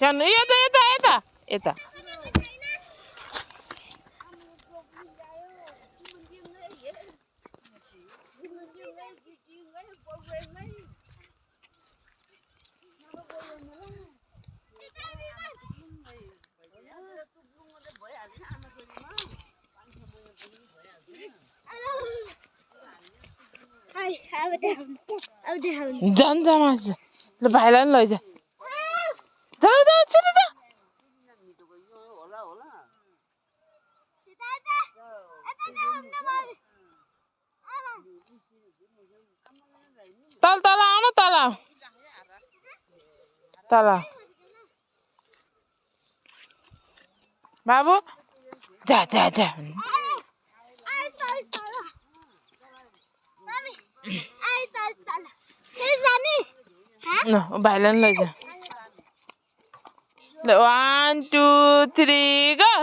सानो यता यता यता यता जान्छ मासु ल भाइलाई पनि लैजा जाऊ जाऊ छिटो जाऊ तल तल आउनु तल तल बाबु जा जा जा ल भाइलाई पनि लैजा ल 1 2 3 गो